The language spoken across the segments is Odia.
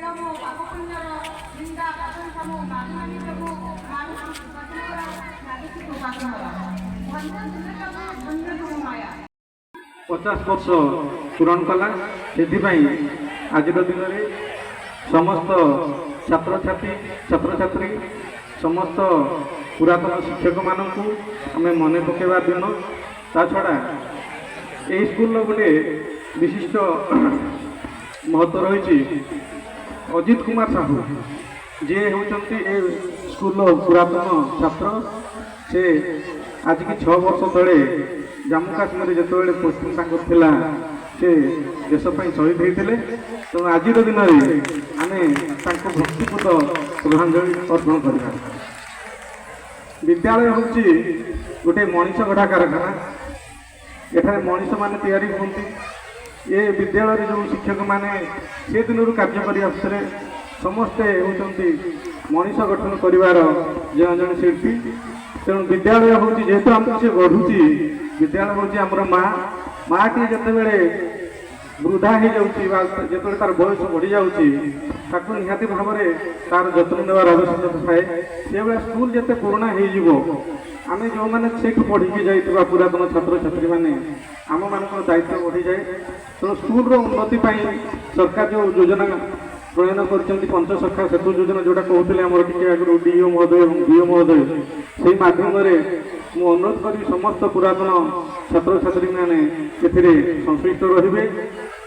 ମୋ ପାପ ପୁଣ୍ୟର ନିନ୍ଦା ପ୍ରଶଂସା ମୁଁ ମାନି ମାନି ପ୍ରଭୁ ମାଗୁଛି କୃପା ତୁମର, ମାଗୁଛି କୃପା ତୁମର। ଧନ୍ୟ ତୁମେ ପ୍ରଭୁ, ଧନ୍ୟ ତୁମ ମାୟା। 50 ବର୍ଷ ପୂରଣ କଲା। ସେଥିପାଇଁ ଆଜିର ଦିନରେ ସମସ୍ତ ଛାତ୍ରଛାତ୍ରୀ, ସମସ୍ତ ପୁରାତନ ଶିକ୍ଷକମାନଙ୍କୁ ଆମେ ମନେ ପକାଇବା ଦିନ। ତା ଛଡ଼ା ଏହି ସ୍କୁଲର ଗୋଟେ ବିଶିଷ୍ଟ ମହତ୍ତ୍ୱ ରହିଛି। ଅଜିତ କୁମାର ସାହୁ, ଯିଏ ହେଉଛନ୍ତି ଏ ସ୍କୁଲର ପୁରାତନ ଛାତ୍ର, ସେ ଆଜିକି 6 ବର୍ଷ ତଳେ ଜାମ୍ମୁ କାଶ୍ମୀରରେ ଯେତେବେଳେ ପୋଷ୍ଟିଂ ତାଙ୍କର ଥିଲା, ସେ ଦେଶ ପାଇଁ ଶହୀଦ ହେଇଥିଲେ। ତେଣୁ ଆଜିର ଦିନରେ ଆମେ ତାଙ୍କୁ ଭକ୍ତିପୂତ ଶ୍ରଦ୍ଧାଞ୍ଜଳି ଅର୍ପଣ କରିବା। ବିଦ୍ୟାଳୟ ହେଉଛି ଗୋଟେ ମଣିଷ ଗଢ଼ା କାରଖାନା। ଏଠାରେ ମଣିଷମାନେ ତିଆରି ହୁଅନ୍ତି। ଏ ବିଦ୍ୟାଳୟରେ ଯେଉଁ ଶିକ୍ଷକମାନେ ସେ ଦିନରୁ କାର୍ଯ୍ୟ କରି ଆସୁଥିଲେ, ସମସ୍ତେ ହେଉଛନ୍ତି ମଣିଷ ଗଠନ କରିବାର ଜଣେ ଜଣେ ଶିଳ୍ପୀ। ତେଣୁ ବିଦ୍ୟାଳୟ ହେଉଛି, ଯେହେତୁ ଆମକୁ ସେ ଗଢ଼ୁଛି, ବିଦ୍ୟାଳୟ ହେଉଛି ଆମର ମା। ମାଟି ଯେତେବେଳେ ବୃଦ୍ଧା ହେଇଯାଉଛି ବା ଯେତେବେଳେ ତାର ବୟସ ବଢ଼ିଯାଉଛି, ତାକୁ ନିହାତି ଭାବରେ ତାର ଯତ୍ନ ନେବାର ଆବଶ୍ୟକତା ଥାଏ। ସେଭଳିଆ ସ୍କୁଲ ଯେତେ ପୁରୁଣା ହେଇଯିବ, ଆମେ ଯେଉଁମାନେ ସେଇଠୁ ପଢ଼ିକି ଯାଇଥିବା ପୁରାତନ ଛାତ୍ରଛାତ୍ରୀମାନେ, ଆମମାନଙ୍କର ଦାୟିତ୍ୱ ବଢ଼ିଯାଏ। ତେଣୁ ସ୍କୁଲର ଉନ୍ନତି ପାଇଁ ସରକାର ଯେଉଁ ଯୋଜନା ପ୍ରଣୟନ କରିଛନ୍ତି, ପଞ୍ଚସଖା ସେତୁ ଯୋଜନା, ଯେଉଁଟା କହୁଥିଲେ ଆମର ଟିକେ ଆଗରୁ ଡିଇଓ ମହୋଦୟ ଏବଂ ବିଇଓ ମହୋଦୟ, ସେଇ ମାଧ୍ୟମରେ ମୁଁ ଅନୁରୋଧ କରିବି, ସମସ୍ତ ପୁରାତନ ଛାତ୍ରଛାତ୍ରୀମାନେ ଏଥିରେ ସଂଶ୍ଳିଷ୍ଟ ରହିବେ,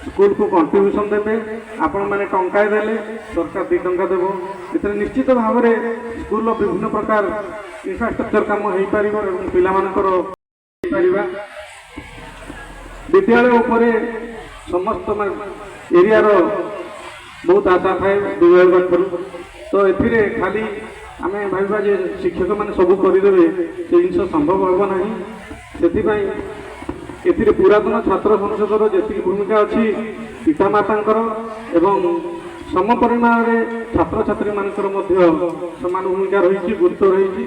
ସ୍କୁଲକୁ କଣ୍ଟ୍ରିବ୍ୟୁସନ୍ ଦେବେ। ଆପଣମାନେ ଟଙ୍କାଏ ଦେଲେ ସରକାର 2 ଟଙ୍କା ଦେବ। ଏଥିରେ ନିଶ୍ଚିତ ଭାବରେ ସ୍କୁଲର ବିଭିନ୍ନ ପ୍ରକାର ଇନଫ୍ରାଷ୍ଟ୍ରକ୍ଚର କାମ ହେଇପାରିବ ଏବଂ ପିଲାମାନଙ୍କର ହେଇପାରିବା। ବିଦ୍ୟାଳୟ ଉପରେ ସମସ୍ତ ଏରିଆର ବହୁତ ଆଶା ଥାଏ ବିଦ୍ୟାଳୟ ପାଖରୁ। ତ ଏଥିରେ ଖାଲି ଆମେ ଭାବିବା ଯେ ଶିକ୍ଷକମାନେ ସବୁ କରିଦେବେ, ସେ ଜିନିଷ ସମ୍ଭବ ହେବ ନାହିଁ। ସେଥିପାଇଁ ଏଥିରେ ପୁରାତନ ଛାତ୍ର ସଂସଦର ଯେତିକି ଭୂମିକା ଅଛି, ପିତାମାତାଙ୍କର ଏବଂ ସମ ପରିମାଣରେ ଛାତ୍ରଛାତ୍ରୀମାନଙ୍କର ମଧ୍ୟ ସମାନ ଭୂମିକା ରହିଛି, ଗୁରୁତ୍ୱ ରହିଛି।